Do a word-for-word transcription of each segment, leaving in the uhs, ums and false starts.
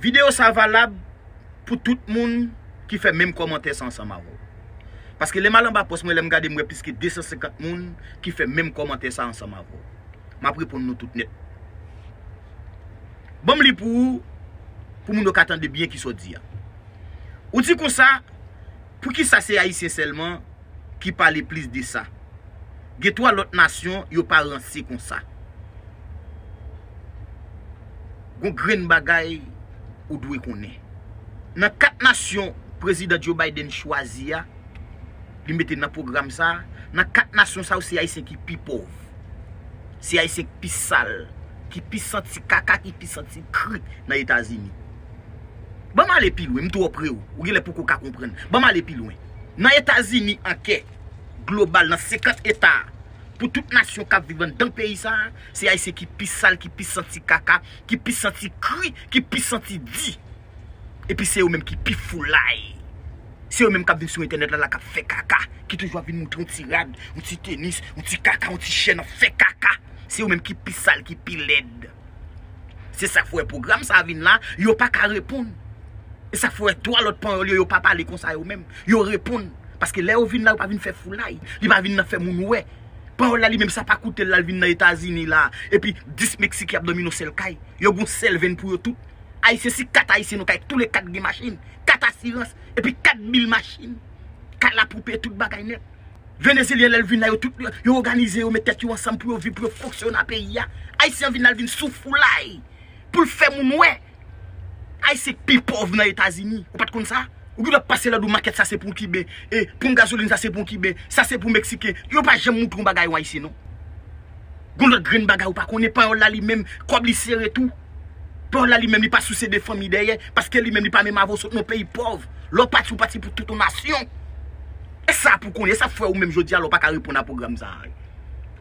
Videyo sa valab pou tout moun ki fè menm kòmantè sa ansanm avè w. Paske lè m al anba pòs mwen, lè m gade, m wè plis ke de san senkant moun ki fè menm kòmantè sa ansanm avè w. M ap reponn nou tout nèt. Ban m li pou ou, pou moun yo ka tande byen kisa w di a. Ou di konsa, poukisa se Ayisyen sèlman ki pale plis de sa? Gen twa lòt nasyon yo pa ranse konsa. Gon grenn bagay ou dwe konnen. Nan kat nasyon Prezidan Joe Biden chwazi a, li mete nan pwogram sa, nan kat nasyon sa yo se Ayisyen ki pi pòv. Se Ayisyen ki pi sal, ki pi santi kaka, ki pi santi kri nan Etazini. Ban m ale pi lwen, m twò pre w. Ou genlè poko ka konprann. Ban m ale pi lwen. Nan Etazini an kè global, nan senkant eta, pou tout nasyon k ap viv anndan peyi sa, se Ayisyen ki pi sal, ki pi santi kaka, ki pi santi kri, ki pi santi di. Epi se yo menm ki pi foulay. Se yo menm k ap vin sou entènèt la, la k ap fè kaka, ki toujou ap vin moutre yon ti rad, yon ti tenis, yon ti kaka, yon ti chèn ap fè kaka. Se yo menm ki pi sal, ki pi lèd. Se sa k fè w wè pwogram sa vin la, yo pa ka reponn. E sa k fè w wè twa lòt panyòl yo, yo pa pale konsa yo menm. Yo reponn. Paske lè yo vin la, yo pa vin fè foulay. Li pa vin nan fè moun wè. Panyòl la li menm sa pa koute l, l al vin nan Etazini la. Epi dis Meksiken ap dòmi nan sèl kay. Yo gon sèl venn pou yo tout. Ayisyen, si kat Ayisyen nan kay, toulèkat gen machin, kat asirans, epi kat bil machin. Kay la pou peye tout bagay nèt. Venezelyen, lè l vin la, yo tout, yo òganize, yo met tèt yo ansanm pou yo viv, pou yo fonksyone nan peyi a. Ayisyen vin la, l vin sou foulay. Pou l fè moun wè. Ayisyen pi pòv nan Etazini. Ou pa t konn sa? Ou gen dwa pase la, di w makèt sa se pou Kiben, e ponp gazolin sa se pou Kiben, sa se pou Meksiken. Yo pa janm moutre yon bagay yon Ayisyen, non. Gon lòt grenn bagay ou pa konnen, panyòl la li menm, kòb li sere tou. Panyòl la li menm, li pa souse de fanmi dèyè, paske li menm, li pa menm avè w sot nan peyi pòv. Lè w pati, ou pati pou tout yon nasyon. E sa pou konnen, e sa fè ou menm jodi a, lè w pa ka reponn a pwogram sa a.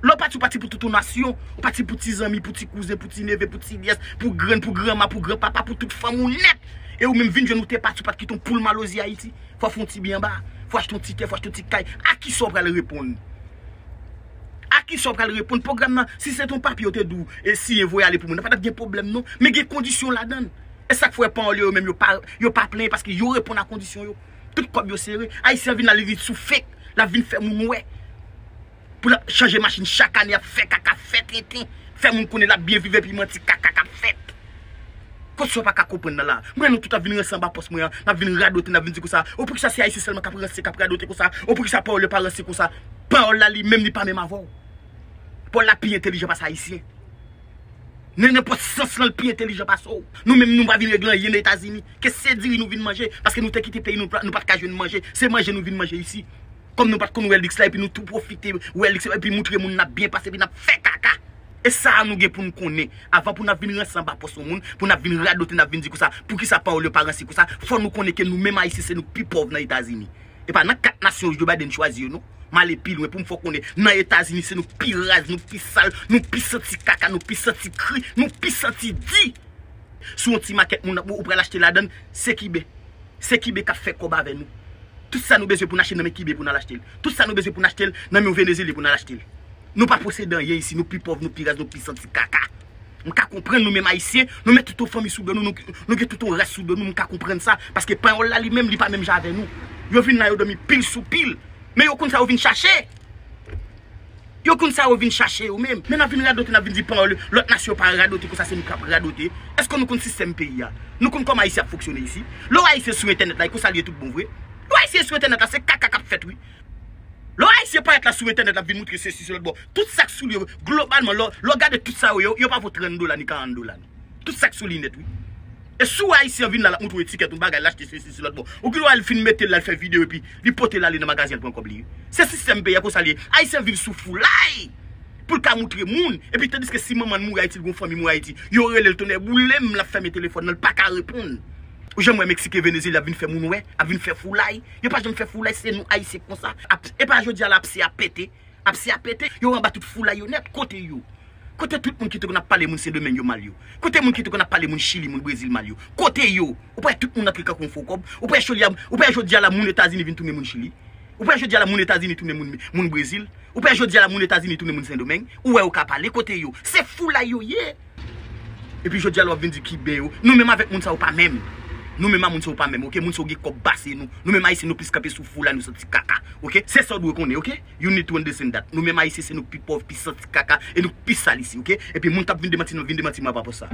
Lè w pati, ou pati pou tout yon nasyon. Ou pati pou ti zanmi, pou ti kouzen, pou ti neve, pou ti nyès, pou grann, pou granma, pou granpapa, pou tout fanmi w nèt. E ou menm vin jwenn ou te pati, ou pa t kite yon poul malozi Ayiti. Fò w fè yon ti byen anba. Fò w achte yon ti tè, fò w achte yon ti kay. A kisa w pral reponn? A kisa w pral reponn? Pwogram nan, si se te yon papye yo te di w, e siyen voye ale pou moun nan, pa t ap gen pwoblèm non. Men gen kondisyon ladan l. E sa k fè panyòl yo menm yo pa, yo pa plenyen paske yo reponn a kondisyon yo. Tout kòb yo sere. Ayisyen vin la, li vin sou fake. L ap vin fè moun wè. Pou l ap chanje machin chak ane, ap fè kaka, ap fè tenten. Fè moun konnen l ap byen viv epi manti kaka k ap fèt. Kot sa w pa ka konprann nan la? M wè nou tout ap vin ranse anba pòs mwen an, n ap vin radote, n ap vin di konsa, o poukisa se Ayisyen sèlman k ap ranse, k ap radote konsa, o poukisa pawòl yo pa ranse konsa? Pawòl la li menm li pa menm avè w. Pawòl la pi entèlijan pase Ayisyen. Nan nenpòt sans lan, l pi entèlijan pase w. Nou menm, nou pa vin regle anyen nan Etazini. Ke se diri nou vin manje, paske nou te kite peyi nou, nou pa t ka jwenn manje. Se manje nou vin manje isi. Kòm nou pa t konn wè liks la, epi nou tou pwofite wè liks la, epi moutre moun n ap byen pase, epi n ap fè kaka. E sa a nou gen pou n konnen. Avan pou n ap vin ranse anba pòs yon moun, pou n ap vin radote, n ap vin di konsa, poukisa pawòl yo pa ranse konsa, fò nou konnen ke nou menm Ayisyen, se nou k pi pòv nan Etazini. E pa nan kat nasyon Joe Biden chwazi yo, non. M ale pi lwen pou m fè w konnen. Nan Etazini, se nou k pi raz, nou k pi sal, nou k pi santi kaka, nou k pi santi kri, nou k pi santi di. Sou yon ti makèt moun ap, ou pral achte ladan l, se Kiben. Se Kiben k ap fè kòb avè nou. Tout sa nou bezwen pou n achte nan men Kiben pou n al achte l. Tout sa nou bezwen pou n achte l, nan men yon Venezelyen pou n al achte l. Nou pa posede anyen isi, nou pi pòv, nou pi raz, nou pi santi kaka. M ka konprann nou menm Ayisyen, nou met tout yon fanmi sou do nou, nou, nou gen tout yon ras sou do nou, m ka konprann sa. Paske panyòl la li menm, li pa menm jan avè nou. Yo vin la, yo dòmi pil sou pil. Men yo konn sa yo vin chache. Yo konn sa yo vin chache yo menm. Men n ap vin radote, n ap vin di panyòl, lòt nasyon pa radote konsa, se nou k ap radote. Èske nou konn sistèm peyi a? Nou konn kòman Ayisyen ap fonksyone isi? Lè w Ayisyen sou entènèt la, e konsa l ye tout bon vre? Lè w Ayisyen sou entènèt la, se kaka k ap fèt wi. Lè w Ayisyen parèt la sou entènèt la, vin moutre sesi se lòt bò. Tout sa k sou li yo, globalman, lè w, lè w gade tout sa yo, yo, yo pa vo trant dola ni karant dola non. Tout sa k sou li nèt wi. E si w Ayisyen vin la, l ap moutre w etikèt yon bagay, l achte sesi se lòt bò. Ou gen dwa al fin mete l la, l fè videyo epi li pote l ale nan magazen, l pran kòb li. Se sistèm peyi a konsa l ye. Ayisyen viv sou foulay. Pou l ka moutre moun. Epi tandiske si manman l mouri Ayiti, l gon fanmi mouri Ayiti, yo rele l tonnè boule m, l ap fèmen telefòn nan, l pa ka reponn. Ou janm wè Meksiken, Venezelyen ap vin fè moun wè, ap vin fè foulay? Yo pa janm fè foulay, se nou Ayisyen k konsa. Ap, e pa jodi a la ap se ap pete. Ap se ap pete, yo anba tout foulay yo nèt. Kote yo? Kote tout moun ki te konn ap pale moun Sendomeng yo mal yo? Kote moun ki te konn ap pale moun Chili, moun Brezil mal yo? Kote yo? Ou pa wè tout moun antre kankou yon fo kòb? Ou pa wè jodi a, ou pa wè jodi a la moun Etazini vin tounen moun Chili? Ou pa wè jodi a la moun Etazini tounen moun, moun Brezil? Ou pa wè jodi a la moun Etazini tounen moun Sendomeng? Ou wè yo ka pale, kote yo? Se foulay yo ye. Epi jodi a la w ap vin di Kiben yo. Nou menm avèk moun sa yo pa menm. Nou menm a moun sa yo pa menm, oke? Moun sa yo gen kòb pase nou. Nou menm Ayisyen nou plis kanpe sou fou la, nou santi kaka, oke? Se sa w dwe konnen, oke? You need to understand that. Nou menm Ayisyen se nou pi pòv, pi santi kaka, e nou pi sal isi, oke? Epi moun k ap vin demanti nou, vin demanti mwen pa pòs sa.